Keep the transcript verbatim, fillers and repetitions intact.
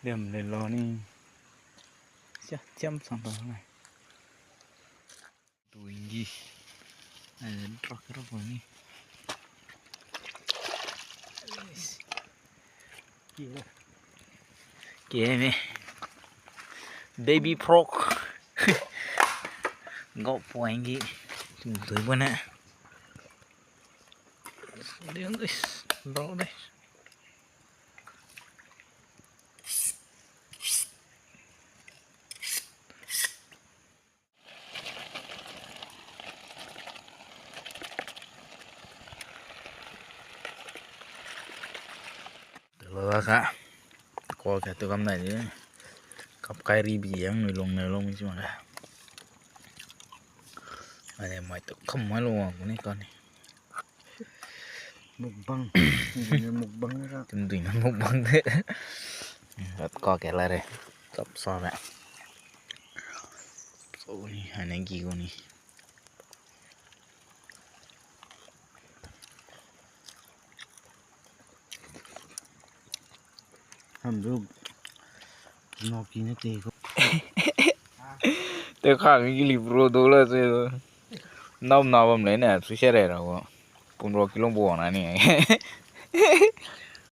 Dem le lo ni. Sia, chiam sang ta ngai. Tuingi. Ai, drop, drop ni. Yes. Kime. Baby frog. Go poingi. Tum tui bane. Ding is. Bro de. Telo da ka. Ko ka tu kam dai di. Kap kai ri bi yang nui long ne long mi chi ma ka. Ane mai tu kam mai lo wa ku ni ka ni. Mukbang. Mukbang ra. Tum dui na mukbang de. Rat ka ke la re. Chop sa re. So ni, ane gi gu ni. Hamdu. Noki ne te ko. Te ka mi gili bro do la se. Nam na bam le ne, su se re ra go. Pum ro kilo bo na ni.